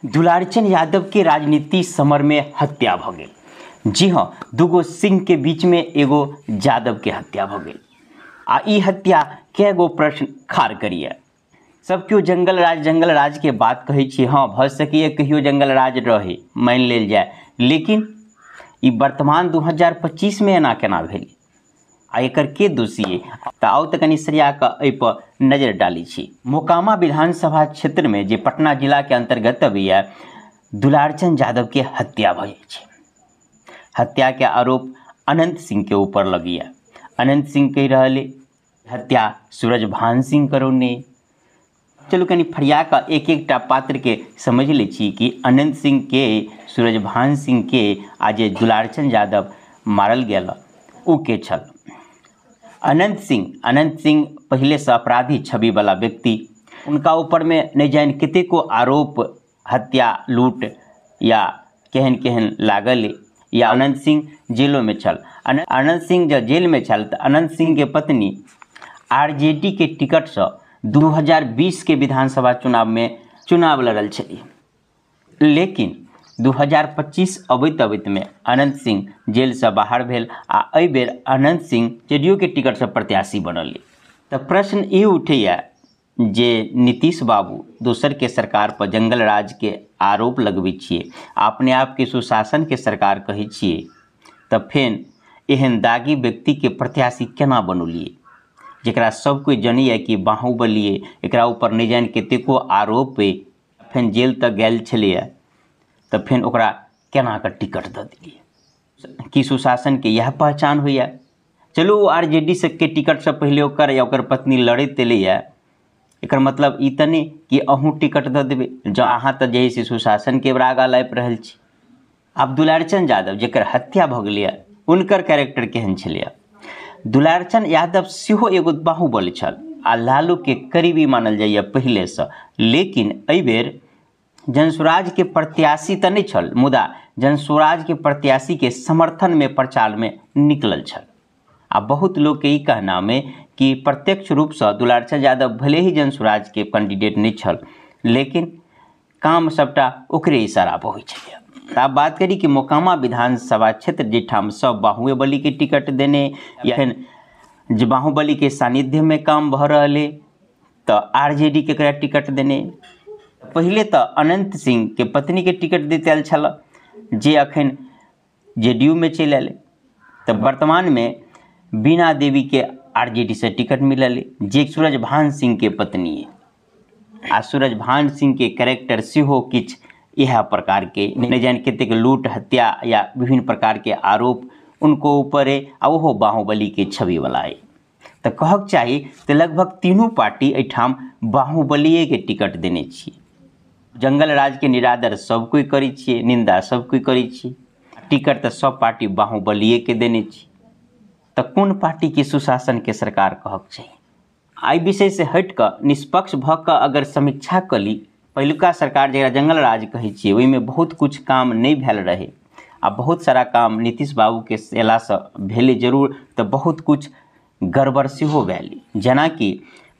दुलारचंद यादव के राजनीति समर में हत्या भ गेल। जी हाँ, दूगो सिंह के बीच में एगो यादव के हत्या भ गेल। आ ई हत्या कै गो प्रश्न खाड़ करिए। सब केओ जंगल राज के बात कहै छी। हाँ, भ सकैए कहियो जंगल राज रहे, मानि लेल जाए, लेकिन ई वर्तमान 2025 में एना केना भेल आ एकर के दोषी है? तऽ आउ तऽ कनि सरिया कऽ एहि पर नजर डालै छी। मोकामा विधानसभा क्षेत्र में जे पटना जिला के अंतर्गत अबैया, दुलारचंद यादव के हत्या भऽ जाइ छै। हत्या के आरोप अनंत सिंह के ऊपर लगैया। अनंत सिंह कहि रहल हत्या सूरज भान सिंह करौने। चलू कनि फरिया कऽ एक एकटा पात्र के समझ लै छी कि अनंत सिंह के, सूरज भान सिंह के आ जे दुलारचंद यादव मारल गेल ओ के छल। अनंत सिंह पहले से अपराधी छवि वाला व्यक्ति, उनका ऊपर में नहीं जानि कतेको आरोप हत्या लूट या केहन केहन लागल। या अनंत सिंह जेलो में छल। अनंत सिंह जब जेल में छल तो अनंत सिंह के पत्नी आरजेडी के टिकट से 2020 के विधानसभा चुनाव में चुनाव लड़ल छली। लेकिन 2025 अबैत अबैत में अनंत सिंह जेल से बाहर भेल आ एहि बेर अनंत सिंह जेडीयू के टिकट से प्रत्याशी बनल। तो प्रश्न ई उठैया जे नीतीश बाबू दोसर के सरकार पर जंगल राज के आरोप लगबै छियै, अपने आप के सुशासन के सरकार कहै छियै, तऽ फेन एहन दागी व्यक्ति के प्रत्याशी केना बनौलियै जकरा सब कोइ जनैया कि बाहुबली अइ, एकरा ऊपर नहि जानि कतेको आरोप अइ, फेन जेल तक गेल छलैया, तऽ फेन ओकरा केना कऽ टिकट दऽ देलियै? की सुशासन के इएह पहचान होइया? चलू आरजेडी के टिकट से पहिले ओकर या ओकर पत्नी लड़ैत एलैया, एकर मतलब ई तऽ नहि कि अहूँ टिकट दऽ देबै। जँ अहाँ तऽ जे है से सुशासन के राग लाबि रहल छी। आब दुलारचंद यादव जकर हत्या भऽ गेलैया, हुनकर कैरेक्टर केहन छलैया? दुलारचंद यादव सेहो एगो बाहुबली छल आ लालू के करीबी मानल जाइए पहिलेसँ, लेकिन एहिबेर जनसुराज के प्रत्याशी तऽ नहि छल, मुदा जनसुराज के प्रत्याशी के समर्थन में प्रचार में निकलल छल। आ बहुत लोग के ई कहना में कि प्रत्यक्ष रूपसँ दुलारचंद यादव भले ही जनसुराज के कैंडिडेट नहीं छल, लेकिन काम सबटा ओकरे इशारा पर होइ छलै। तऽ आब बात करी कि मोकामा विधानसभा क्षेत्र जाहिठाम सब बाहुबली के टिकट देने या फेर जे बाहुबली के सानिध्य में काम भऽ रहल अइ, तऽ आरजेडी के एकरा टिकट देने। पहिले तऽ अनंत सिंह के पत्नी के टिकट दैत आयल छल, जे अखन जेडीयू में चलि आयल। तऽ वर्तमान में बीना देवी के आरजेडी से टिकट मिलल, जे सूरज भान सिंह के पत्नी है। आ सूरज भान सिंह के कैरेक्टर सेहो किछु इएह प्रकार के, नहि जानि कतेक लूट हत्या या विभिन्न प्रकार के आरोप उनको ऊपर है आ ओहो बाहुबली के छवि वाला है। तऽ कहक चाही तऽ लगभग तीनू पार्टी एहिठाम बाहुबलिए के टिकट देने छी। जंगल राज के निरादर सब कोइ करै छियै, निंदा सब कोइ करै छी, टिकट तऽ सब पार्टी बाहुबलिए के देने छी। तऽ कोन पार्टी के सुशासन के सरकार कहक चाही? एहि विषय से हटि कऽ निष्पक्ष भऽ कऽ अगर समीक्षा कऽ ली, पहिलुका सरकार जकरा जंगल राज कहै छियै ओहिमे बहुत कुछ काम नहि भेल रहै आ बहुत सारा काम नीतीश बाबूके अयलासँ भेलै जरूर, तऽ बहुत कुछ गड़बड़ सेहो भेलै। जेनाकि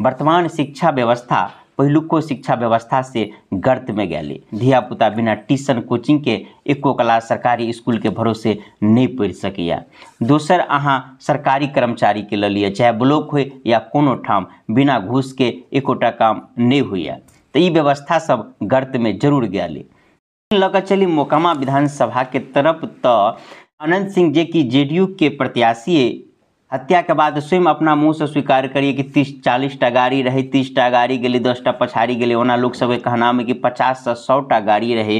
वर्तमान शिक्षा व्यवस्था पहिलुको शिक्षा व्यवस्था से गर्त में गेलै। धियापुता बिना ट्यूशन कोचिंग के एको क्लास सरकारी स्कूल के भरोसे नहि पढ़ि सकैया। दोसर, अहाँ सरकारी कर्मचारी के लऽ लिअ, चाहे ब्लॉक होय या कोनो ठाम, बिना घूस के एकोटा काम नहि होइया। तऽ ई व्यवस्था सब गर्त में जरूर गेलै। लऽ कऽ चली मोकामा विधानसभा के तरफ, तऽ अनंत सिंह जे कि जेडीयू के प्रत्याशी अइ, हत्या के बाद स्वयं अपना मुँह से स्वीकार करिए कि 30-40 टा गाड़ी रहे, 30 टा गाड़ी गेलै, 10 टा पछाड़ी गेलै। ओना लोक सबके कहना में कि 50 से 100 टा गाड़ी रहे।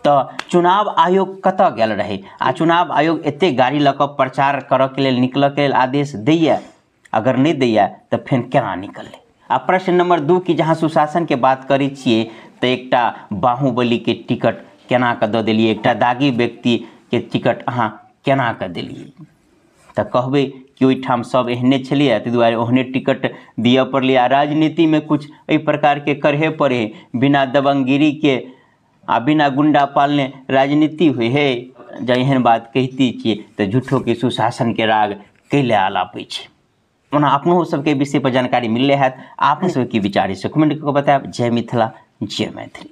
तऽ चुनाव आयोग कतऽ गेल रहे? आ चुनाव आयोग एते गाड़ी लऽ कऽ प्रचार करऽ के लेल निकलऽ के लेल आदेश दैया? अगर नहि दैया तऽ फेर केना निकललै? आ प्रश्न नंबर 2 कि जहाँ सुशासन के बात करै छियै तऽ एकटा बाहुबली के टिकट केना कऽ दऽ देलियै, एकटा दागी व्यक्ति के टिकट अहाँ केना कऽ देलियै? तऽ कहबै कि ओहिठाम सब एहने छलैया ताहि दुआरे ओहने टिकट दिअ पड़लै। आ राजनीतिमे कुछ एहि प्रकारके करहे पड़े, बिना दबंगगिरी के आ बिना गुंडा पालने राजनीति होइ है। जँ एहन बात कहिते छियै तऽ झूठोके सुशासन के राग कैले आलापै छै। ओना अपनो सबके विषय पर जानकारी मिलले हैत, अपने सबके की विचार है से कमेंट कऽ बतायब। जय मिथिला, जय मैथिली।